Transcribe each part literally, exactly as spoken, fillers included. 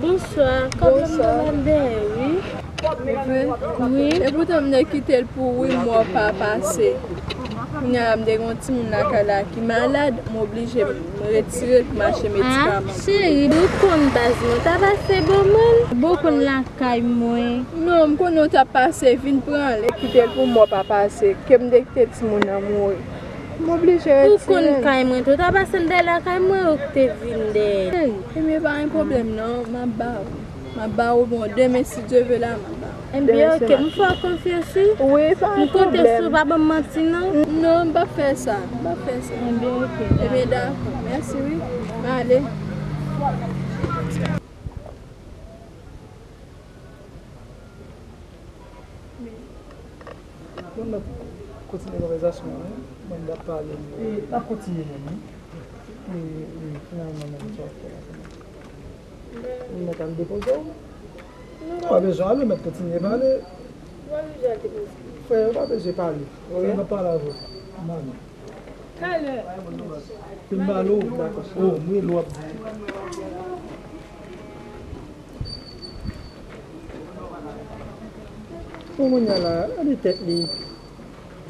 Bonswa, kòm nan m te pral dèyè, wi. Wi. Epoutan m te kite l pou uit mwa pa pase. Kounye a la m te gen yon timoun lakay la ki malad, m oblije m retire l pou m achte medikaman. Ah, cheri, ou konn baz mwen ta pase bò mwen. Bon, ou konn lakay mwen. Non, m konnen w t ap pase, vin pran l. Kite l pou mwa pa pase, ke m te kite timoun nan mouri. M oblije retire l. Ou konn kay mwen tou, ta pase l dèyè lakay mwen ou te vin dèyè l. Ebyen, pa gen pwoblèm non, m ap ba ou. M ap ba ou bon, demen si Dye vle la, m ap ba ou. Ebyen, oke, m fè w konfyans wi. Wi, pa gen pwoblèm. M konte sou ou, pa ban m manti non. Non, m p ap fè sa, m p ap fè sa. Ebyen, oke. Ebyen, dakò, mèsi wi. M ale. Bon, n ap kontinye konvèsasyon an, wi. Bon, n ap pale. E, n ap kontinye menm, wi. E, e, finalman, menm sa w ap fè la, finalman. Ou mèt al depoze w? Non, ou pa bezwen ale, ou mèt kontinye pale. Ou pa bezwen al depoze. Frè, ou pa bezwen pale. Frè, n ap pale avè w. M ale. Talè. Fin pale w? Dakò. O, m rele w ap di. Bon, kounye a la, gade tèt li.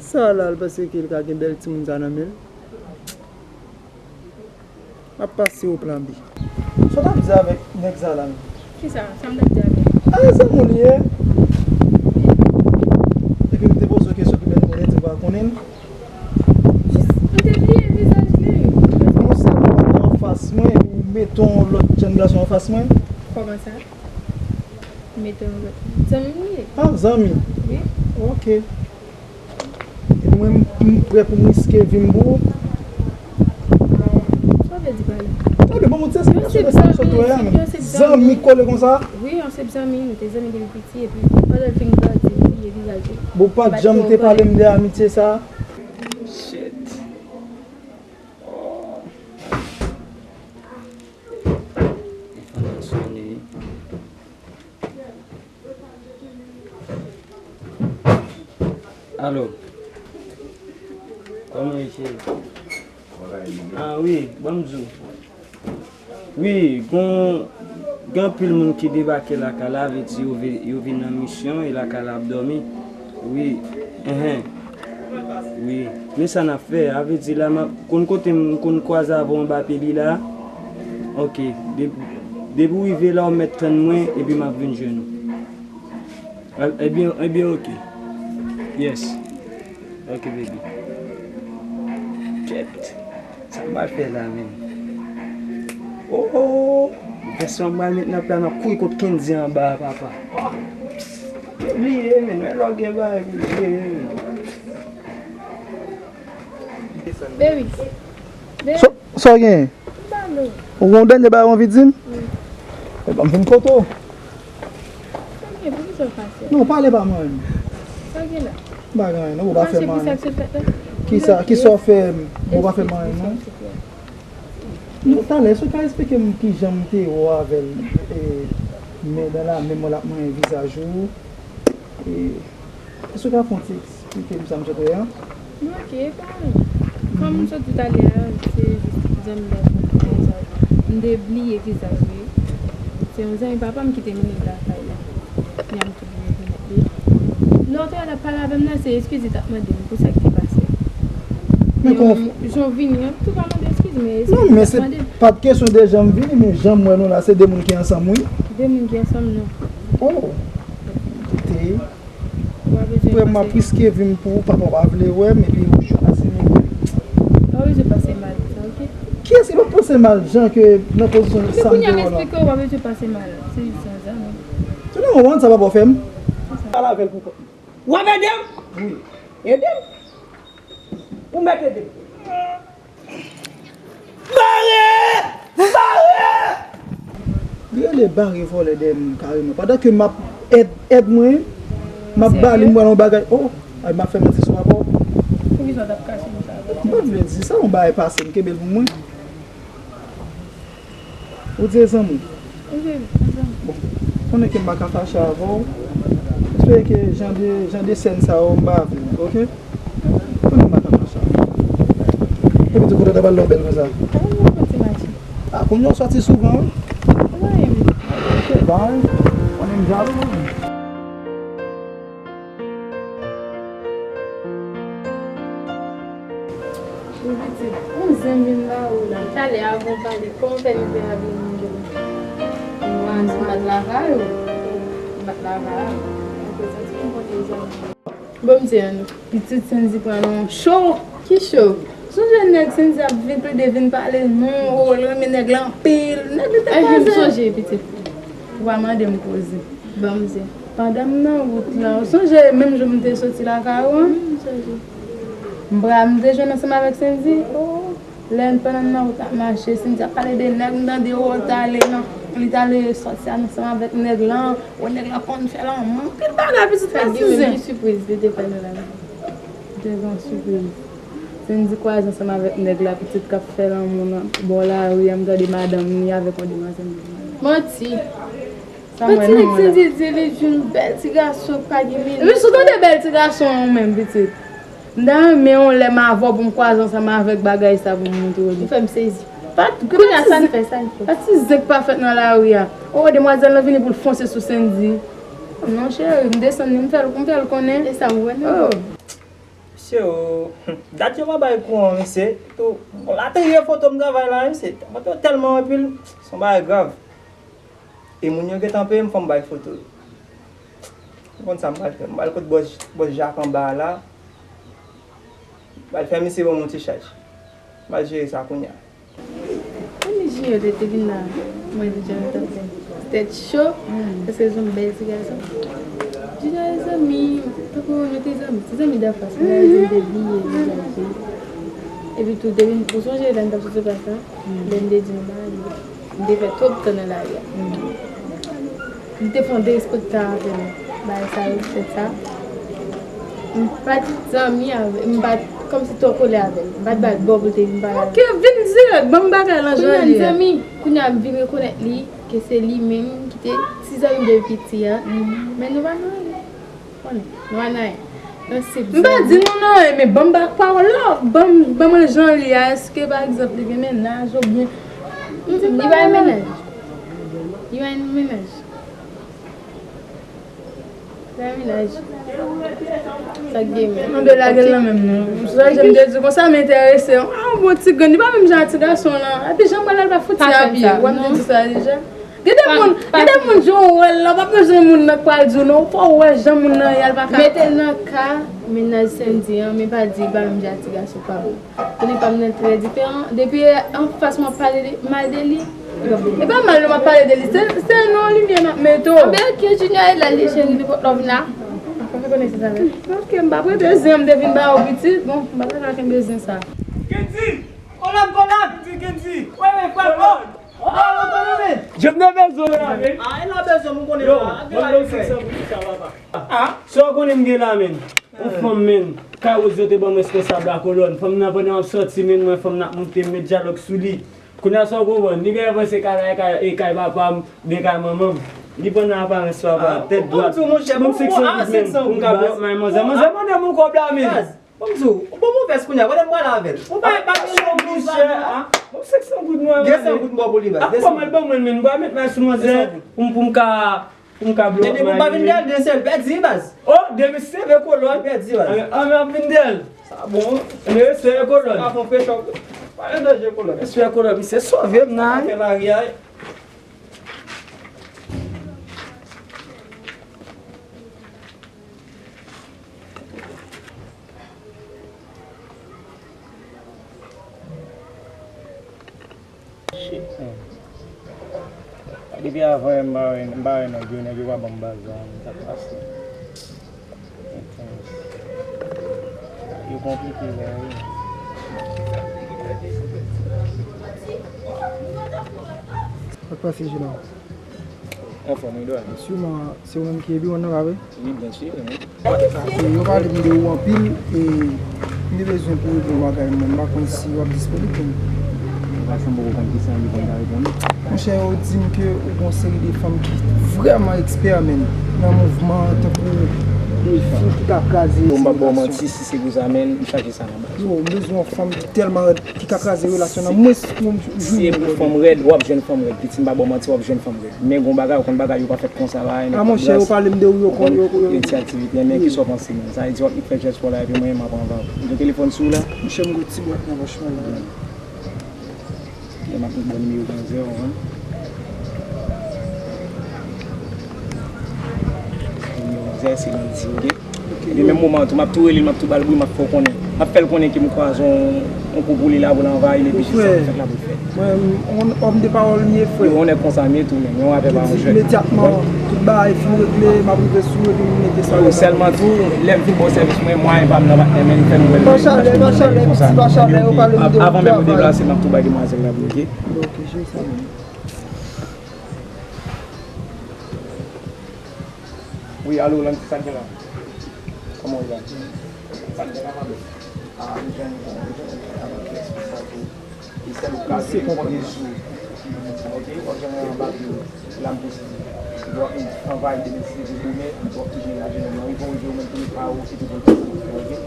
Sa la, l panse ke l ka gen bèl timoun sa nan men l. M ap pase o plan B. Sa w t ap di avèk nèg sa la menm? Kisa? Sa m t ap di avè l? A, zanmi w li ye. Epi m te poze w kesyon ki bèl moun li, ou pa konnen l. Jis, m te bliye vizaj li. Yon sèl moun anfas mwen, epi w mete yon lòt jèn gason anfas mwen. Kòman sa? Mete yon lòt. Zanmi m li ye. A, zanmi? Wi. Oke. Epi mwen, m, m prè pou m riske vi m pou ou. Sa w vle di pa la? Ebyen, bon, se esplikasyon de sa m sot wè a, men. Zanmi kole konsa? Wi, yon sèl zanmi, nou te zanmi depi piti, epi pandan l fin grandi, m bliye vizaj li. Bon, pa t janm te pale m de amitye sa? Shit. Oh. Telefòn nan sonnen. Alo. Kòman ye, cheri? Ah wi, ban m di w. Wi, gon, gen anpil moun ki debake lakay la, vle di yo vi-, yo vin nan misyon e lakay la ap dòmi. Wi, enhen. Wi, men sa n ap fè, a vle di la, m ap, konn kote m konn kwaze avè w anba pye li la? Oke, de-, depi w rive la, w mèt tann mwen, epi m ap vin jwenn ou. Al, ebyen, ebyen, oke. Yes. Oke, baby. Kèt. Sa m pral fè la, menm? Oh, oh, oh. Vès mwen m pral met nan pla, m ap kouri kot Kendy anba a, papa. Bliye, men, men lè w gen bagay pou bliye, men. Baby. Baby. Sa, sa w genyen? M pale w. Ou gen yon dènye bagay w anvi di m? Wi. Ebyen, m vin kote w. Sa w gen? Poukisa w fache? Non, pale pa mwen. Sa w gen la? M pa gen anyen, non, ou pa fè m anyen. Ou fache pou sa k sot fèt la? Kisa, kisa w fè m? Ou pa fè m anyen, non. Non, talè, èske w ka esplike m kijan m te wè w avè l, e, men nan la, men mwen l ap manyen vizaj ou? E, èske w ka fè yon ti eksplike m sa m sot wè a? Ok, pa anyen. Kòm m sot di talè a, se jis zanmi gason m te vizaj. M te bliye vizaj li. Se yon zanmi papa m ki te mennen l lakay la. Kounya m tou bliye vizaj li. Lè w te al ap pale avè m nan, se eskiz li t ap mande m pou sa k te pase. Men kòman? Jan w vini an, m tou pa mande eskiz, men eskiz li t ap mande m. Non, men se pa t kesyon de jan m vini, men jan m wè nou la, se de moun ki ansanm, wi. De moun ki ansanm, non. Oh. Te. Frè m, m ap riske vi m pou ou, papa w pa vle wè m, epi ou chwazi m. Ou pa bezwen pase mal, sa, ok? Kiyès ki p ap pase mal, jan ke nan pozisyon sa m te wè w la? Kounye a m esplike w, ou pa bezwen pase mal. Se jis yon zanmi. Se nan moman sa papa w fè m. Pale avè l pou kont li. W ap ede m? Wi. Ede m? Ou mèt ede m. Bare! Bare! Li rele bare vòlè dèyè m kareman. Pandan ke m ap èd, èd mwen, m ap ba li, m pral yon bagay. Oh, ay, m ap fè manti sou papa w. Poukisa w t ap kache m sa? M pa t vle di sa, yon bagay pase m, kenbe l pou mwen. Ou di e zanmi w? Wi, e zanmi. Bon, konnen ke m pa ka fache avè w. Espere ke jan de, jan de sèn sa yo, m pa vle, ok? Konnen m pa ka fache avè w. Epi tou, kote w ta pral lè w bèl konsa? Mwen pral fè ti mache. A, kounye a w sòti souvan, wi. Ou pa renmen m? Shit, dawg. Konnen m jalou, man. Wi, pitit. Yon zen vin ba ou la. Talè avan w pale, kòman w fè mizè a vin nan jòl? Mwen, m bat lakay ou. M bat lakay ou. Mwen prezante m konnen zanmi. Bon, m di an, pitit Sendy pran nan yon cho. Ki cho? Sonje nèg Sendy ap vin plede vin pale non, o, l renmen nèg la anpil. Nèg li te kwaze. Sonje, pitit. Ou pa mande m koze. Bon, m di. Pandan m nan wout la, ou sonje menm jou m te soti lakay ou an? M sonje. M pra-, m te jwenn ansanm avèk Sendy. O. Lè n pandan n nan wout ap mache, Sendy ap pale de nèg, m tande, o, l t ale nan, li t ale sòti ansanm avèk nèg lan, o, nèg lan konn fè lanmou, anpil bagay, pitit. Sendy menm, ki sipriz li te fè nou la menm? Te gen yon sipriz. Sendy kwaze ansanm avèk nèg la, pitit, k ap fè lanmou nan bò lari a, m tande madanm li avèk yon demwazèl. Manti. Sa m wè non, la. Sendy di li jwenn bèl ti gason k pa gen menaj. Epi si w tande bèl ti gason an menm, pitit. M ta renmen yon lè m avè w pou m kwaze ansanm avèk bagay sa pou m montre w li. Ou fè m sezi. Pa t, kounye a, sa n fè, sa n fè. Pa ti zen k pa fèt nan lari a. O, demwazèl lan vini pou l fonse sou Sendy. Non, cheri, m desann li, m fè l, m fè l konnen. E sa m wè non. O. Mesye, o, dat yo pa bay kou an, mesye. Tou, bon, la te gen foto m travay la, mesye. Foto tèlman anpil, se yon bagay grav. E moun yo gentan peye m, fò m bay foto yo. M konn sa m pral fè. M pral kot bòs, bòs Jak anba a la. M pral fè misye ban m yon ti chaj. M pral jere sa kounye a. Anni Junior te, te vin la, mwen di Junior t ap fè tèt cho, paske l se yon bèl ti gason. Junior e zanmi, tankou nou te zanmi, ti zanmi danfans, m ta di m te bliye l deja. Epi tou, te vin, ou sonje lè n t ap soti klas la, lè m te di nou bagay, m te fè twòp tan nan lari a. M te fè yon derespektan avè l. Bagay sa yo, fèt sa. M pa t zanmi avè l, m pa t kòmsi twò kole avè l. M pa t ba l bò pou l te vin pale avè m. Ok, vin dirèk, ban m bagay lan jan li ye. Kounye a n zanmi, kounye a m vin rekonèt li, ke se li menm ki te ti zanmi m depi piti a. Men nou pa nan anyen. Konnen, nou pa nan anyen. M pa di nou nan anyen, men ban m ba pawòl la, ban m, ban mwen jan li a, èske pa egzanp li gen mennaj oubyen. Li pa gen mennaj. Li pa gen mennaj. Li pa gen mennaj. Sa k gen menm? Anben lage l nan men m non. Sa jan m te di konsa m enterese. A, yon bon ti grenn, li pa menm jan ak ti gason lan. Epi jan m wè l la, l pa fouti abye. W ap te di sa deja. Gen de moun, gen de moun jan w wè l la, w pa bezwen moun nan k pral di w non, ou fò w wè jan moun nan ye a, l pa ka. Mete l nan ka mennaj Sendy an, men pa di l pa menm jan ak ti gason pa m nan. Konnen pa m nan trè diferan. Depi anfas mwen ap pale de, mal de li, li p ap vini. E pa mal non m ap pale de li, se, se nan limyè m ap mete w. Anben ok, Junior e la li cheri, nenpòt lè w vin la. Fò fè konnen se sa menm. Ok, m p ap rete zen an, m te vin ba w pitit. Bon, m pa ta ka kenbe zen sa. Kendy! Kolòn, kolòn! Kendy, Kendy! Wi, wi, frè m, oh! Oh, oh, oh, oh, oh! Jan m nan bezwen la, men. Ah, e la bezwen, m konnen la. Ban m senk san goud pou sa, papa. Ah, sa w konnen m gen la, men. Yon fanm, men. Kay Woz yo te ban m responsab la, kolòn. Fanm nan, pandan m ap sòti, men, mwen, fanm nan ap moute, m met dyalòg sou li. Kounye a, sa w konprann? Li genlè panse kay la, e kay, e kay papa m, oubyen kay manman m. Li pran nan aparans, papa, tèt dwat. Ban m senk san goud, men, pou m ka blow up my manzè. Manzè mande m yon kòb la, men. Ban m di w, ou bon movès kounye a, kote m prale avè l? Ou pa, pa gen yon bizè, a? Bon, senk san goud mwen, gen san goud m ba w pou li, baz. Ap kòman l ban mwen l, men m pral met may sou manzè pou m, pou m ka, pou m ka blow up my manzè. Depi pou m pa vin dèyè l, de sèl pèdi, baz. Oh, depi se seve kolòn. Pèdi, baz. Anben, anben, ap vin dèyè l. Sa bon. Anben, respè kolòn. Pa fè yon pechòk. Pa gen danje kolòn. Respè kolòn, misye sove m nan. Afè lari a. Shit, man. Depi avan yè m pa wè, m pa wè nèg yo, nèg yo pa ban m baz la, man, sa k pase? Yo konplike la, wi. Sa k pase, Jina? Anfòm, wi, dwa. Siman, se ou menm ki ye biwo nan, pa vre? Wi, byen si, wi. E yo pale m de ou anpil, e m te bezwen pou regle yon bagay, men m pa konn si w ap disponib pou m. Ou pa sanble poko konn kisa m te konn ta reponn ou. Monchè, yo di m ke ou gon seri de fanm ki vrèman ekspè, men, nan mouvman, tankou Yon fanm ki ka kraze relasyon. Bon, m pa ba w manti, si se pou sa, men, m chache sa nan baz. Yo, m bezwen yon fanm ki tèlman rèd, ki ka kraze relasyon nan mwens yon jou. Si e pou fanm rèd, w ap jwenn fanm rèd. Piti, m pa ba w manti, w ap jwenn fanm rèd. Men gon bagay, ou konn bagay yo pa fèt konsa la, a monchè, yo pale m de ou, yo konn, yo, yo, yo. Ti aktivite, men kisa w panse, men? Sa vle di w ap fè jès pa w la, epi mwen, m ap anba w. Gen telefòn sou ou la? Monchè, m gen ti bwat nan pòch mwen la. Lè m ap bon nimewo konzè, w konprann? Nimewo konzè, se lendi, oke? Epi menm moman an tou, m ap tou rele l, m ap tou ba l bri, m ap fè w konnen. M ap fè l konnen ke m kwaze yon, yon kou pou li la, pou l anvayi l, epi jis sa, fèt la pou l fèt. Mwen, yon òm de pawòl m ye, frè. Yo, yon nèg konsa m ye tou, men yon rapè pa yon jwèt. Imedyatman, tout bagay fin regle, m ap rive sou ou, epi m mete sa. Yo, sèlman tou, lè m fin ba w sèvis mwen, mwayen pa m nan patnè, men m fè nouvèl. Pa chalè, pa chalè, piti, pa chalè, yo pale m de travay. Avan menm ou deplase, m ap tou bay demwazèl la pou ou, oke? Bon, oke, jis sa menm. Wi, alo, Landy, sa k gen la? Kòman w ye la? Sa k gen la, manmi? A, m jwenn, m jwenn avèk pièce pou sa tou. E sèl ou ka jwenn, ou konte sou. Oke, w ap jwenn anba pye w. La m posede. Epi w ap anvayi demen si Dye vle demen, w ap toujou menaj nèg lan. Wi, bon, ou menm tou, pa ou, se tou pou l pase, oke?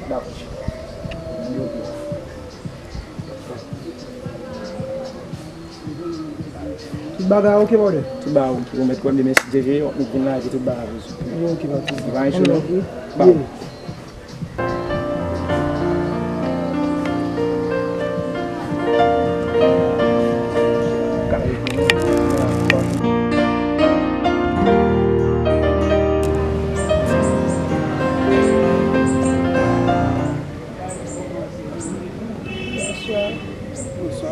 Dakò. Yo, yo. Tout bagay oke, brother? Tout bagay oke. Ou mèt kwè m demen si Dye vle, nou vin la, epi tout bagay rezoud. Yo, oke, pa de pwoblèm. Li pa enchou, non? Ba. Bonswa. Bonswa.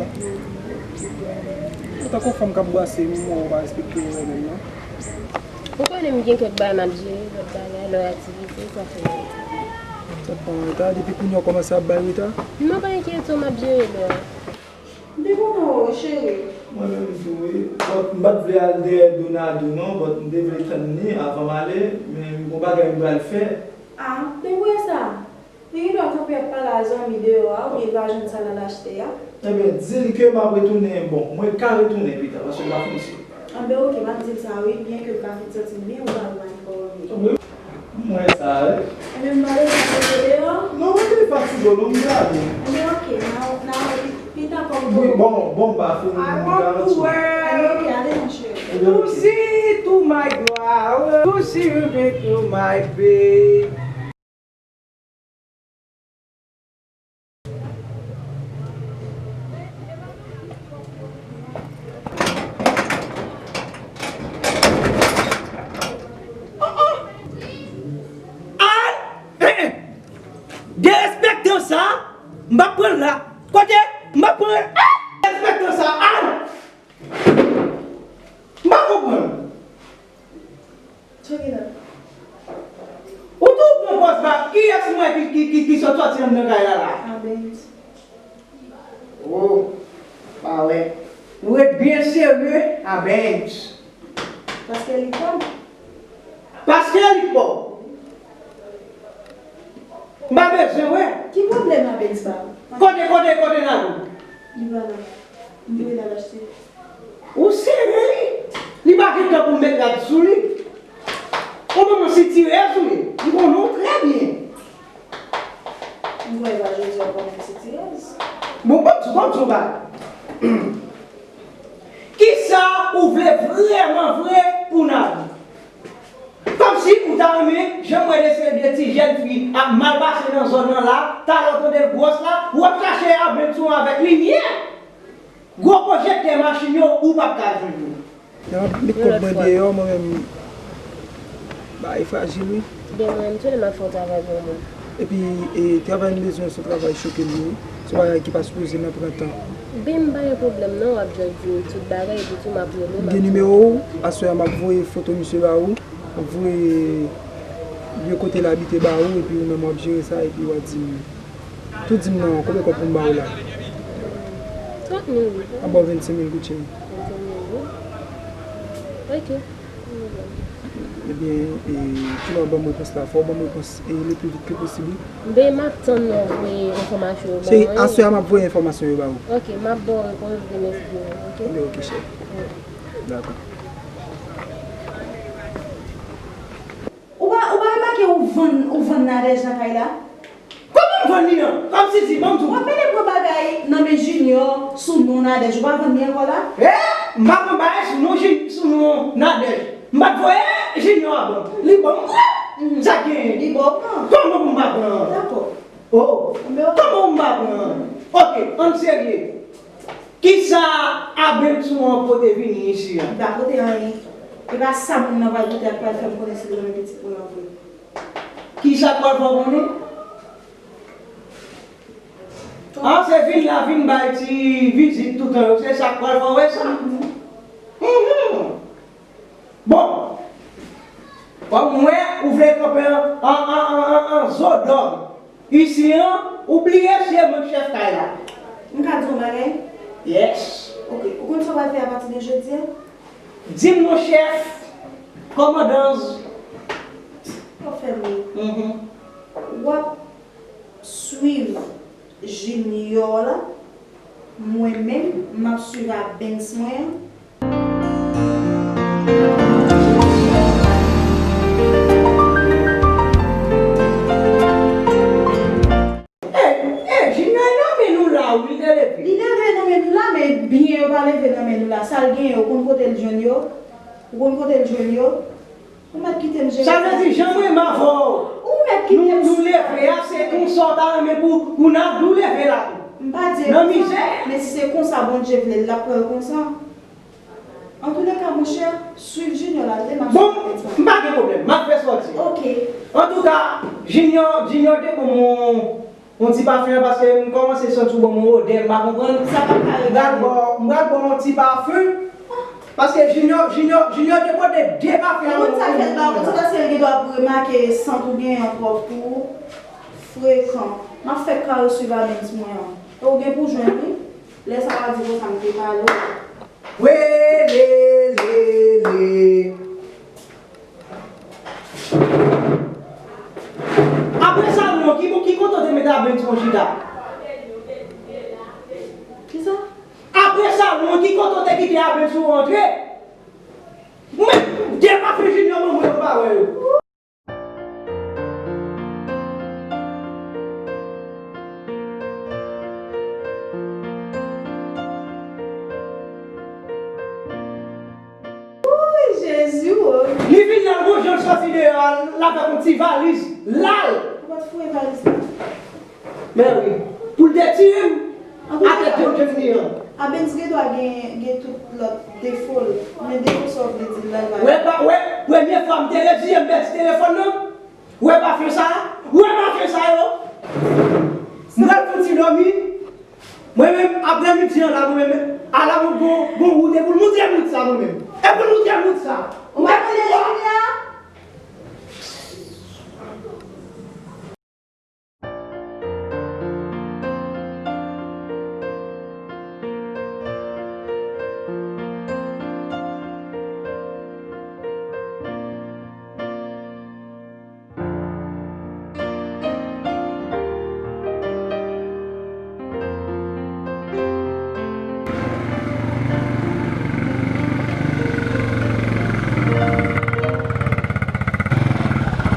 Antanke yon fanm k ap brase, m wè w pa respekte orè menm non. Ou konnen m gen kèk bagay m ap jere, lòt bagay, lòt aktivite, sa fè m reta. Sa pa yon reta, depi kounye a w kòmanse ap bay reta? Non, pa enkyete w, m ap jere lè a. M te kontan wè w, cheri. Mwen menm tou, wi. But, m pa t vle al dèyè Donado non, but m te vle tann li avan m ale, men m gon bagay m pral fè. A, m te kwè sa. Li gendwa kanpe ap pale a zanmi deyò a, oubyen l pa jwenn sa l al achte a. Ebyen, di l ke m ap retounen, bon, mwen ka retounen pita, paske m pa fin sou. Anben, oke, m ap di l sa, wi, byenke l ka fin santi l byen, ou pa wè m al fè w anyen. M wè sa, wi. Ebyen, m pa bezwen poze deyò? Non, mwen te fatige, non, m te ale. Ebyen, oke, n a, n a wè pi-, pita kòm bon. Wi, bon, bon, m pa fini, m ka retounen. I want to work. Ebyen, oke, ale, mon cheri. Ebyen, oke. To see to my girl, to see you make you my babe. Al! Eh, eh! Derespektan sa, m p ap pran l la. Kote? M p ap pran l. Ah! Derespektan sa, al! M pa konprann. Check it out. Ou tou pran pòz ba kiyès mwen ki, ki, ki, ki sot sòti anndan kay la la? A Benz. Oh, pa wè. Nou ret byen serye a Benz. Paske li pòv. Paske li pòv. M pa bezwen wè. Ki pwoblèm a Benz ba ou? Kote, kote, kote Nalou? Li pa la. M voye l al achte. Ou sere wi. Li pa gen tan pou met rad sou li. Ou menm yon sitirèz ou ye. M konnen w trè byen. M kwè pa jodi a w konnen m sitirèz. Bon, bon, bon, bon, bon. Kisa ou vle vrèman vre pou Nalou? Kòmsi ou ta renmen jan m wè de seri de ti jèn fi ap mal pase nan zòn nan la, talè w tande l gwòs la, w ap chache ablenn sou avèk limyè. Gwo pwojektè machin yo, ou p ap ka jwenn yo. Lè m ap met kòb mwen deyò, mwen menm, bagay frajil wi. Ben mwen menm tou, lè m ap fè yon travay pou yon moun. Epi, e, travay m bezwen se yon travay cho ke l ye wi. Se yon bagay ki pa sipoze nan pran tan. Ben, m pa gen pwoblèm non, w ap jwenn di m tout bagay, epi tou m ap rele w, m ap di w. M gen nimewo w, aswè a m ap voye foto misye ba ou, m ap voye lye kote l abite ba ou, epi ou menm w ap jere sa, epi w a di m, tou di m nan, konbyen kòb pou m ba ou la? Trant mil goud. M ap ba w vennsenk mil goud, cheri. Vennsenk mil goud? Ok. Ebyen, e, kilè w ap ban m repons la? Fò w ban m repons, e, le pli vit ke posib, wi. Ben, m ap tann lè w voye enfòmasyon yo ban mwen. Se aswè a m ap voye enfòmasyon yo ba ou. Ok, m ap ba w repons demen si Dye vle, ok? Ebyen, ok, cheri. Dakò. Ou pa, ou pa remake Vann, ou vann Nadège nan kay la? Kòman m vann li an? Kòmsi di, ban m di w. W ap mete pran bagay nan men Junior sou non Nadège, ou pa vann li ankò la? Eh, m pa pran bagay sou non Jun-, sou non Nadège. M pa t voye Junior a ban m. Li ban m vre. Mhm. Sa k genyen? Li ba w pran. Kòman pou m pa pran? Dakò. Oh, kòman pou m pa pran? Ok, ann serye. Kisa Abenson an pote vini isi a? Li pa pote anyen. E pa sa moun nan pral pote a k pral fè m konnen si l renmen pitit mwen an vre. Kisa k pral fè w konnen? An, se vin la, vin bay ti vizit toutan yo, se sa k pral fè w wè sa? Mhm. Bon, kòm m wè ou vle kanpe an, an, an, an, an, an zo dòg isi an, ou bliye se mwen k chèf kay la. M ka di w yon bagay? Yes. Ok, ou konn sa w pral fè apati de jodi a? Di m non chèf, kòmandan. W ap fè m ri. Mhm. W ap swiv Junior la, mwen menm, m ap swiv Abens mwen an. Eh, eh, Junior nan men nou la, wi, li te leve. Li leve nan men nou la, men byen yo pa leve nan men nou la. Sa l genyen, ou konn kote l jwenn yo? Ou konn kote l jwenn yo? Ou mèt kite m jere sa. Sa vle di, jan mwen menm avè w, ou mèt kite m nou, nou leve a, se konsa w ta renmen pou, pou n ap nou leve la tou. M pa di e konsa, men si se konsa Bondye vle l, l ap pran l konsa. Antouleka, monchè, swiv Junior la, l te mache. Bon, m pa gen pwoblèm, m ap fè sa w di. Ok. Antouka, Junior, Junior te ban m yon yon ti pafen an, paske m kòmanse santi w ban m yon odè, m pa konprann. Sa pa ka regle. M pral ba w, m pral ba w yon ti pafen. Paske Junior, Junior, Junior te pote de pafen. Ou konn sa k fèt la, ou konn sa, paske l gen dwa pou remake sant ou genyen an twòp pou ou. Frekan. M ap fè kare swiv Abens mwen an. E ou gen pou jwenn li. Lè sa w a di konsa m te pale w. Wele, le, le. Apre salon an, ki, ki kote w te mete Abenson chita? Kisa? Apre salon an, ki kote w te kite Abenson antre? Mwen, depi Junior ban mwen yo, m pa wè yo. Wouy, Jezi, wouy. Li vin la, gon jan l sòti deyò a, l avèk yon ti valiz, l al. Ou pa t foure valiz la? Men wi, pou l te tiye m, atè John John li an. Abens gen dwa gen, gen tout lòt defo l, men defo sa w vle di l la, l pa. Wè, pa, wè, premye fwa m te reziye, m pèdi telefòn nan. Wè pafen sa a? Wè pafen sa yo? M pral fouti dòmi. Mwen menm, aprè midi an la, mwen menm, ala mwen gon, gon wout, epi l montre m wout sa mwen menm. Epi l montre m wout sa. Ou pa tande Junior?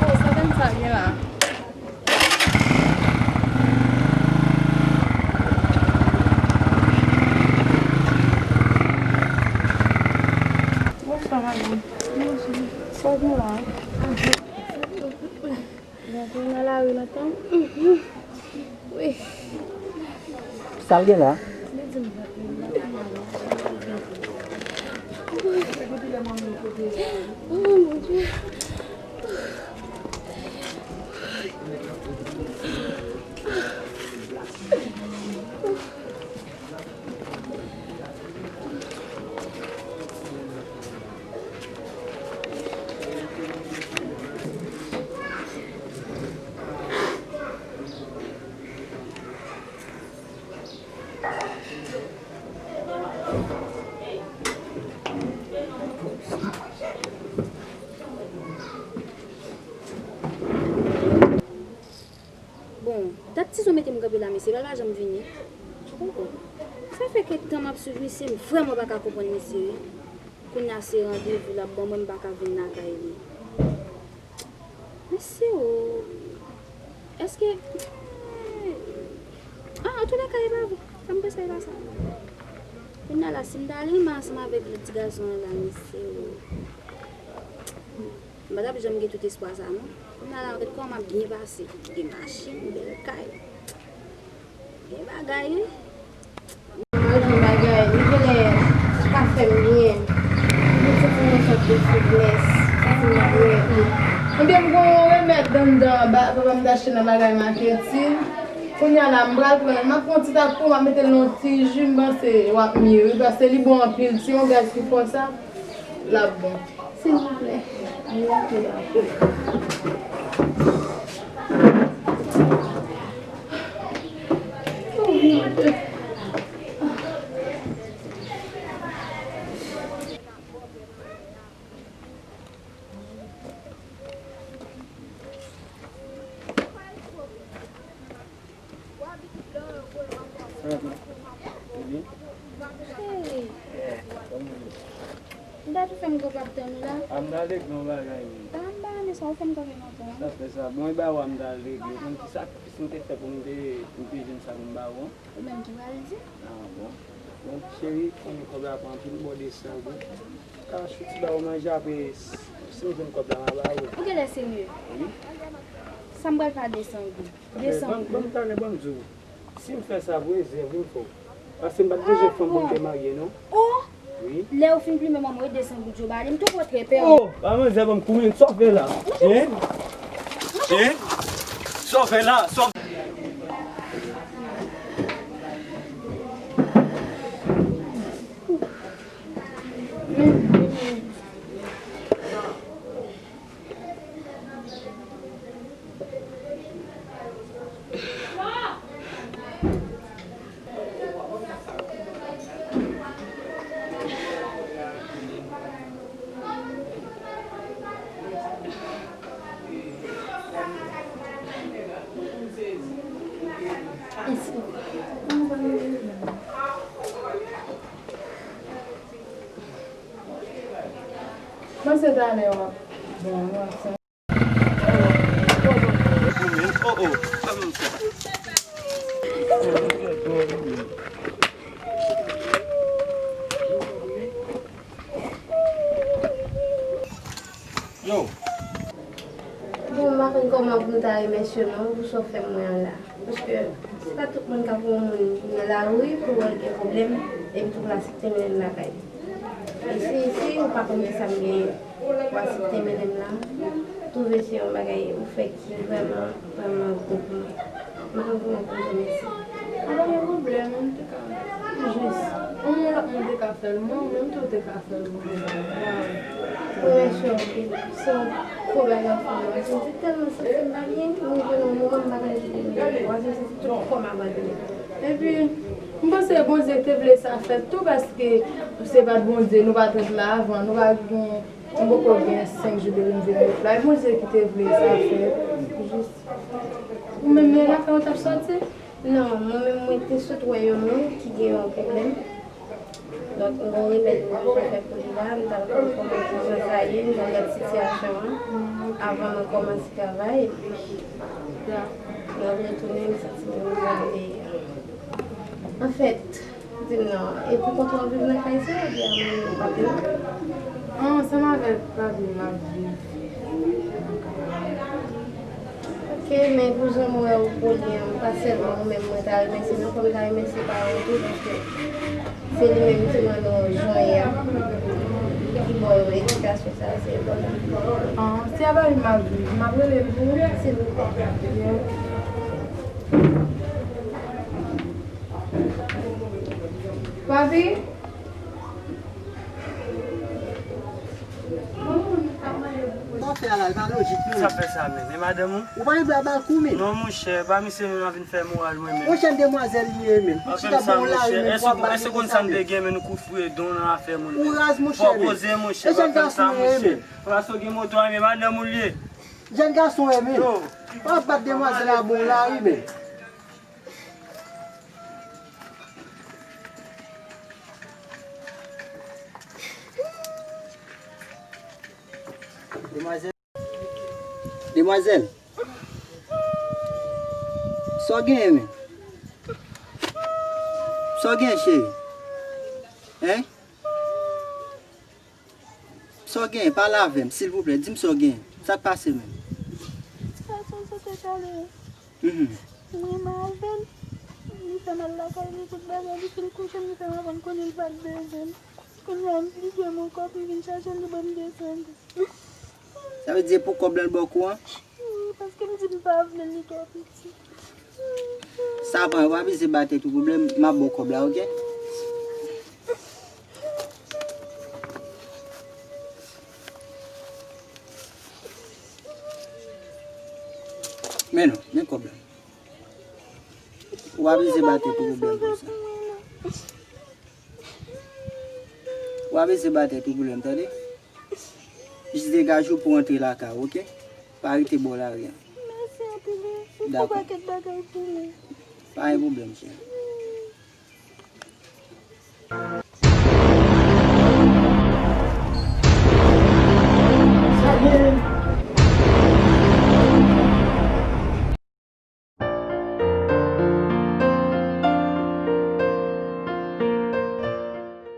Oh, sa gen sa gen la. Bonswa, madanm. Bonswa. Sa w gen la? Gade nan lari lontan. Wi. Sa l gen la? Oh, mon Dieu. Bon, dat Tizon mete m kanpe la, mesye, pa l pa janm vini. Ou konprann? Sa fè kèk tan m ap swiv misye, m vrèman pa ka konprann misye, wi. Kounye a se randevou l ap ban mwen, m pa ka vin lakay li. M Mesye o. Èske, ah, antoulèka, e pa vre. Sa m panse e pa sa. Kounye a la, si m ta ale ansanm avèk lòt ti gason an la, mesye o. M pa t ap janm gen tout espwa sa, non. Kounye a la, gad kòman m ap byen pase. Gen machin, bèl kay. Gen bagay, wi. Mwen gen bagay, li genlè pa fè m byen. Li santi yon sòt de feblès, santi m ap rete. Ebyen, m gen yon remèd anndan, ba, papa m t achte nan bagay maketi. Kounye a la, m pral pran l. M ap pran yon ti tapou, m ap mete l nan yon ti ji, m panse w ap mye, wi, paske li bon anpil. Se yon gaz ki fò sa, l ap bon. Silvouplè. Cheri, m ta tou fè m kanpe ap tann ou la. A, m t al regle yon bagay, wi. Ba m ba, men sa ou fè m kanpe lontan. Sa fè sa. Bon, e ba w a m t al regle. Konn ki sakrifis m te fè pou m te, m te jwenn sa pou m ba w an. Ou menm ki pral di? A, bon. Bon, cheri, konnen kòb la pa anpil, m ba w de san goud. Ka soti ba w manje, apre, si m jwenn kòb la, m a ba w. Ou genlè serye? Wi. Sa m pral fè a de san goud? Ban m, ban m talè, ban m di w. Si m fè sa pou rezèv, wi, m fè w. Paske m pa t bezwen fanm pou m te marye, non. Oh! Wi. Lè ou fin plimen manman, de san goud yo ba li, m tou pran trè pè. Oh! Ba manzè ban m kouri, sa w fè la? Hein? Hein? Sa w fè la? Sa w Mwen se talè w ap bon, w ap sa. Yo. Bon, m pa konn kòman pou m ta remèsye w non pou sa w fè mwen an la. Paske se pa tout moun k ap wè yon moun nan lari pou wè l gen pwoblèm epi tou l asepte mennen l lakay li. E si, si ou pa konn kisa m genyen, w asepte mennen m la, m twouve se yon bagay ou fè ki vrèman, vrèman bon pou mwen. M pa konn kòman pou m di w mèsi. A, pa gen pwoblèm, m te ka. Jis. Yon moun, lòt moun te ka fè l, mwen menm tou te ka fè l pou mwen. Mwen remèsye w anpil. Se yon gwo bagay w fè mwen. Paske m te tèlman santi m pa byen, mwen rive nan yon moman m pa ka jwenn lide. Paske m santi tout kò m abandone. Epi, m panse Bondye te vle sa fèt tou, paske si se pa t Bondye, nou pa t ret la avan, nou pa t gen, nou poko gen senk jou depi m vin ret la. E Bondye ki te vle sa fèt. Jis. Ou menm, men lakay ou t ap sòti? Non, mwen menm, mwen te sot wè yon moun ki gen yon pwoblèm. Donk, m gon remèd mwen bezwen fè pou li la, m t al konn kòman, kijan sa ye, m t al gad sitiyasyon an, avan mwen kòmanse travay, epi, mwen retounen, m santi mwen rive nan peyi a. Anfèt, di m non, e pou kont ou w ap viv nan kay sa, oubyen ou menm ou p ap viv? Mwen ansanm avèk papi m ap viv. Ok, men pou jan m wè ou poli an, pa sèlman ou menm mwen ta remèsye non, fò m ta remèsye paran w tou, paske se li menm ki mande w jwenn a, ki ba w edikasyon sa, se enpòtan. Ah, se avèk li m ap viv, m ap rele l pou ou? Silvouplè. Yeah. Papi? Sa w fè a la, li pa lojik, non. Sa fè sa menm? E madanm ou? Ou pa gen dwa ba l kou menm. Non, monchè, pa misye menm ap vin fè moral mwen menm. Monchè, demwazèl li ye menm. Pou chita bò w lari menm, pou ap ba l kou sa menm. Èske w konn sa m te gen menm, kou fouye don nan afè moun menm? Ou raz, monchè, menm. Fò poze, monchè, pa fè sa, monchè. Paske w gen moto a, men madanm ou l ye. Jèn gason, wi, men. Yo. W ap bat demwazèl a bò w lari, men. Demwazèl. Demwazèl, sa w genyen, men? Sa w genyen, cheri? Hein? Sa w genyen? Pale avè m, silvouplè. Di m sa w genyen. Sa k pase menm? Ti gason sa te pale. Mhm. Mwen renmen avè l. Li fè m al lakay li, tout bagay, li fin kouche m, li fè m aprann konnen li pa t bezwen m. Kounye a, li dwe m yon kòb, m vin chache l, li ban m desann. Sa vle di se pou kòb la l ba w kou an? Wi, paske m di m pa vle l, li twò piti. Sa pran, w abize ba tèt ou pwoblèm, m ap ba w kòb la, oke? Men non, men kòb la. W abize ba tèt ou pwoblèm konsa. W abize ba tèt ou pwoblèm, tande? Jis degaje w pou w antre lakay ou, oke? Pa rete bò lari a. Mèsi anpil, wi. Ou fè yon pakèt bagay pou mwen. Pa gen pwoblèm, cheri.